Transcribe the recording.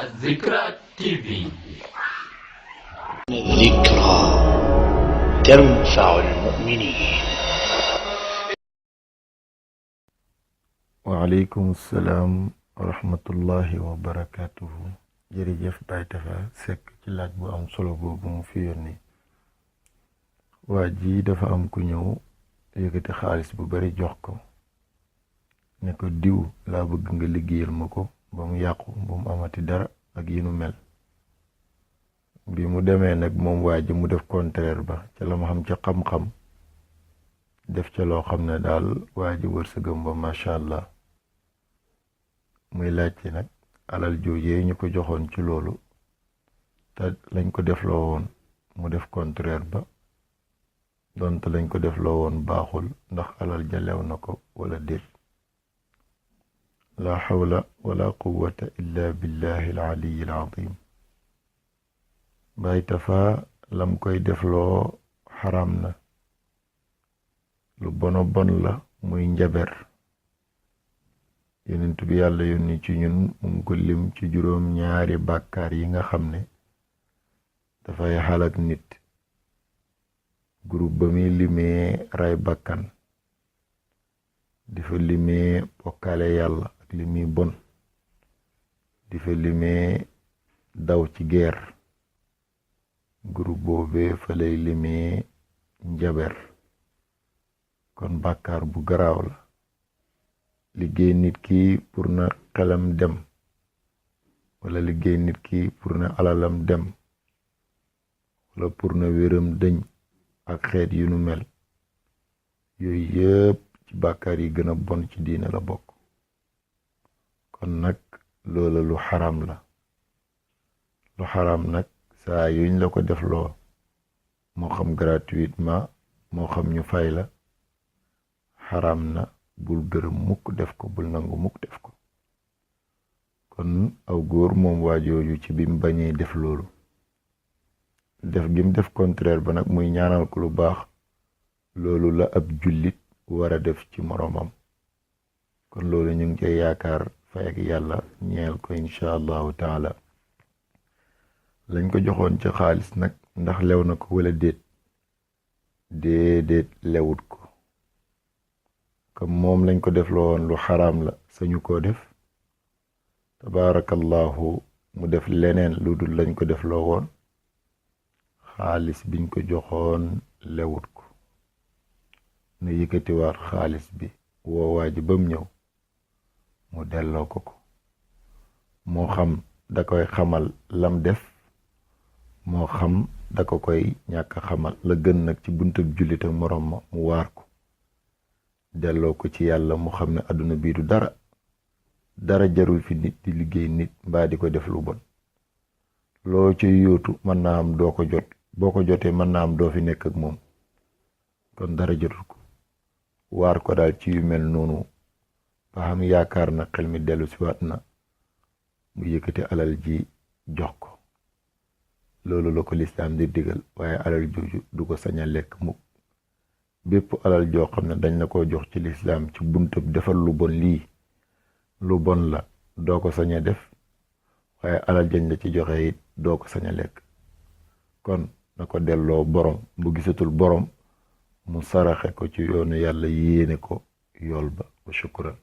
الذكرى تي في. الذكرى تنفع المؤمنين. وعليكم السلام ورحمة الله وبركاته. jërëjëf Baye Tafa Seck ci laaj bu am solo boobu mu fi yónnee. waa ji dafa am ku ñëw yëkkati xaalis bu bari jox ko ne ko diw laa bëgg nga liggéeyal ma ko ba mu yàqu ba mu amati dara ak yi nu mel. bi mu demee nag moom waa ji mu def contraire ba ca la ma xam ca xam-xam def ca loo xam ne daal waa ji wërsëgam ba macha allah. muy laajte nag alal joojee ñu ko joxoon ci loolu te lañ ko defloo woon mu def contraire ba donte lañ ko defloo woon baaxul ndax alal ja lew na ko wala déet. la hawla wala quwwata illa billahi al-aliyyi al-azim. Baye Tafa lam koy defloo xaram na lu bono bon la muy njaber. yonent bi yàlla yónni ci ñun mu ngi ko lim ci juróom ñaari bàkkaar yi nga xam ne dafay xalak nit. groupe ba muy limee ray bakkan di fa limee bokkaale yàlla ak li muy bon di fa limee daw ci guerre. groupe boobee fa lay limee njaber. kon bàkkaar bu garaaw la. liggéey nit ki pour na xelam dem wala liggéey nit ki pour na alalam dem wala pour na wéram dëñ ak xeet yu nu mel. yooyu yëpp ci bàkkaar yi gën a bon ci diine la bokk. kon nag loola lu xaram la. lu xaram nag saa yuñ la ko def loo moo xam gratuitement moo xam ñu fay la xaram na. bul gërëm mukk def ko bul nangu mukk def ko. kon aw góor moom waajooju ci bim bañee def loolu def gim def contraire ba nag muy ñaanal ko lu baax loolu la ab jullit war a def ci moroomam. kon loolu ñu ngi cay yaakaar fay ak yàlla ñeel ko incha allahu taala. lañ ko joxoon ci xaalis nag ndax lew na ko wala déedéet lewut ko. comme moom lañ ko def loo woon lu xaraam la sañu koo def tabaarakallahu mu def leneen lu dul lañ ko def loo woon xaalis biñ ko joxoon lewut ko. na yëkkatiwaat xaalis bi woowaa ji bam ñëw mu delloo ko ko. moo xam da koy xamal lam def moo xam da ko koy ñàkk xamal. la gën nag ci buntab jullit ak moroom ma mu waar ko delloo ko ci yàlla mu xam ne àdduna bii du dara jarul fi nit di liggéey nit mbaa di ko def lu bon. loo ca yóotu mën naa am doo ko jot boo ko jotee mën naa am doo fi nekk ak moom. kon dara jotul ko. waar ko daal ci yu mel noonu ba xam yaakaar na xel mi dellu si waat na mu yëkkati alal ji jox ko. loolu la ko lislaam di digal waaye alal jooju du ko sañ a lekk mukk. bépp alal joo xam ne dañ la ko jox ci lislaam ci buntab defal lu bon lii lu bon la doo ko sañ a def waaye alal jañ la ci joxe it doo ko sañ a lekk. kon na ko delloo borom bu gisatul borom mu saraxe ko ci yoonu yàlla yéene ko yool ba wa shukran.